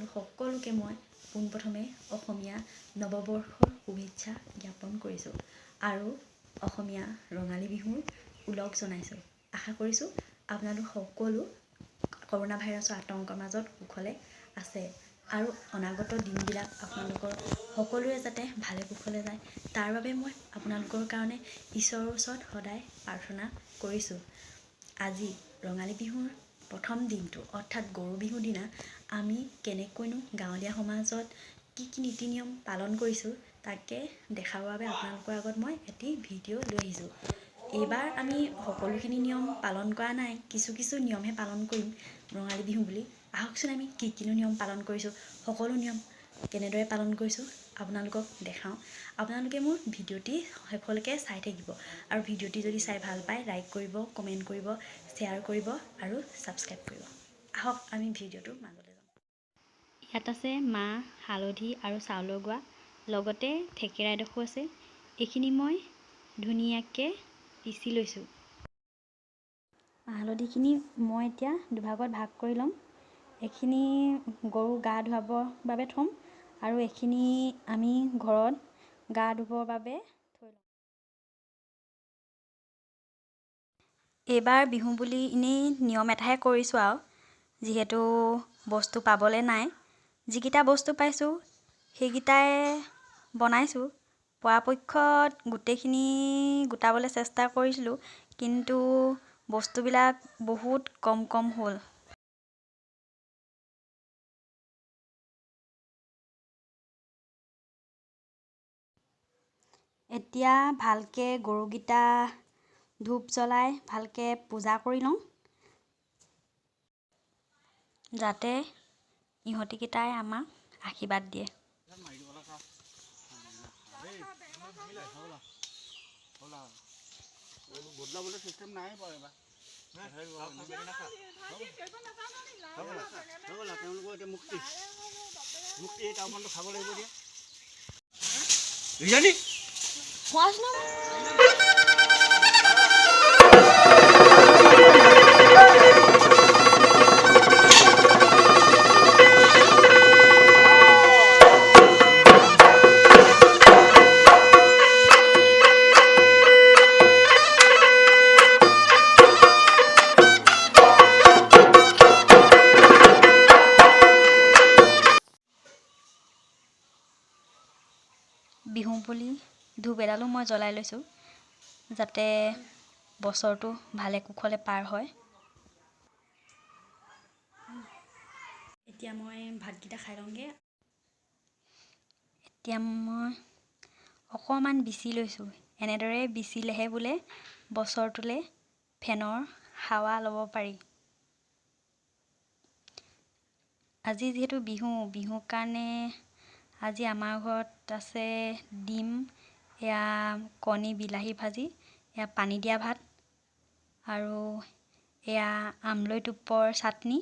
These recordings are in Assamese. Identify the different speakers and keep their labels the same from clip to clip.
Speaker 1: আপোনালোক সকলোকে মই পোনপ্ৰথমে অসমীয়া নৱবৰ্ষৰ শুভেচ্ছা জ্ঞাপন কৰিছোঁ আৰু অসমীয়া ৰঙালী বিহুৰ ওলগ জনাইছোঁ। আশা কৰিছোঁ আপোনালোক সকলো কৰোণা ভাইৰাছৰ আতংকৰ মাজত কুশলে আছে আৰু অনাগত দিনবিলাক আপোনালোকৰ সকলোৰে যাতে ভালে কুশলে যায় তাৰ বাবে মই আপোনালোকৰ কাৰণে ঈশ্বৰৰ ওচৰত সদায় প্ৰাৰ্থনা কৰিছোঁ। আজি ৰঙালী বিহুৰ প্ৰথম দিনটো অৰ্থাৎ গৰু বিহুৰ দিনা আমি কেনেকৈনো গাঁৱলীয়া সমাজত কি কি নীতি নিয়ম পালন কৰিছোঁ তাকে দেখাবৰ বাবে আপোনালোকৰ আগত মই এটি ভিডিঅ' লৈ আহিছোঁ। এইবাৰ আমি সকলোখিনি নিয়ম পালন কৰা নাই, কিছু কিছু নিয়মহে পালন কৰিম ৰঙালী বিহু বুলি। আহকচোন আমি কি কিনো নিয়ম পালন কৰিছোঁ, সকলো নিয়ম কেনেদৰে পালন কৰিছোঁ আপোনালোকক দেখাওঁ। আপোনালোকে মোৰ ভিডিঅ'টি শেষলৈকে চাই থাকিব আৰু ভিডিঅ'টি যদি চাই ভাল পায় লাইক কৰিব, কমেণ্ট কৰিব, শ্বেয়াৰ কৰিব আৰু ছাবস্ক্ৰাইব কৰিব। আহক আমি ভিডিঅ'টোৰ মাজলৈ যাওঁ। ইয়াত আছে মাহ, হালধি আৰু চাউলৰ গুড়া, লগতে থেকেৰা এডোখৰো আছে। এইখিনি মই ধুনীয়াকৈ পিচি লৈছোঁ। হালধিখিনি মই এতিয়া দুভাগত ভাগ কৰি ল'ম। এইখিনি গৰু গা ধুৱাবৰ বাবে থ'ম আৰু এইখিনি আমি ঘৰত গা ধুবৰ বাবে থৈ ল'ম। এইবাৰ বিহু বুলি এনেই নিয়ম এটাহে কৰিছোঁ আৰু, যিহেতু বস্তু পাবলৈ নাই, যিকেইটা বস্তু পাইছোঁ সেইকেইটাই বনাইছোঁ। পৰাপক্ষত গোটেইখিনি গোটাবলৈ চেষ্টা কৰিছিলোঁ, কিন্তু বস্তুবিলাক বহুত কম কম হ'ল। এতিয়া ভালকৈ গৰুকেইটা ধূপ জ্বলাই ভালকৈ পূজা কৰি লওঁ, যাতে ইহঁতিকেইটাই আমাক আশীৰ্বাদ দিয়ে। বিহু বুলি ধূপ এডালো মই জ্বলাই লৈছোঁ, যাতে বছৰটো ভালে কুশলে পাৰ হয়। এতিয়া মই ভাতকেইটা খাই লওঁগৈ। এতিয়া মই অকণমান বিচি লৈছোঁ। এনেদৰে বিচিলেহে বোলে বছৰটোলৈ ফেনৰ হাৱা ল'ব পাৰি। আজি যিহেতু বিহু, বিহুৰ কাৰণে আজি আমাৰ ঘৰত আছে ডিম, এয়া কণী বিলাহী ভাজি, এয়া পানী দিয়া ভাত আৰু এয়া আমলৈ টোপৰ চাটনি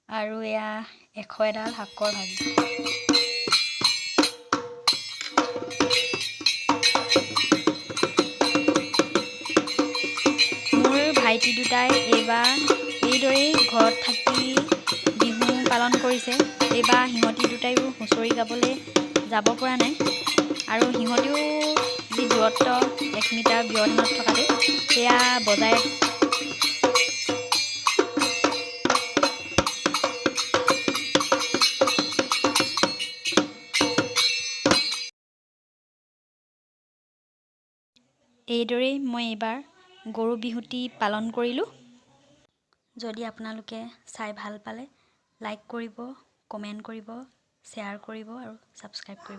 Speaker 1: আৰু এয়া 100 এডাল শাকৰ ভাজি। মোৰ ভাইটি দুটাই এইবাৰ এইদৰেই ঘৰত থাকি বিহু পালন কৰিছে। এইবাৰ সিহঁতি দুটাইও হুঁচৰি গাবলৈ যাব পৰা নাই আৰু সিহঁতিও যি দূৰত্ব 1 মিটাৰ ব্যৱধানত থকাটো সেয়া বজাই এইদৰেই মই এইবাৰ গৰু বিহুটি পালন কৰিলোঁ। যদি আপোনালোকে চাই ভাল পালে লাইক কৰিব, কমেণ্ট কৰিব, শ্বেয়াৰ কৰিব আৰু ছাবস্ক্ৰাইব কৰিব।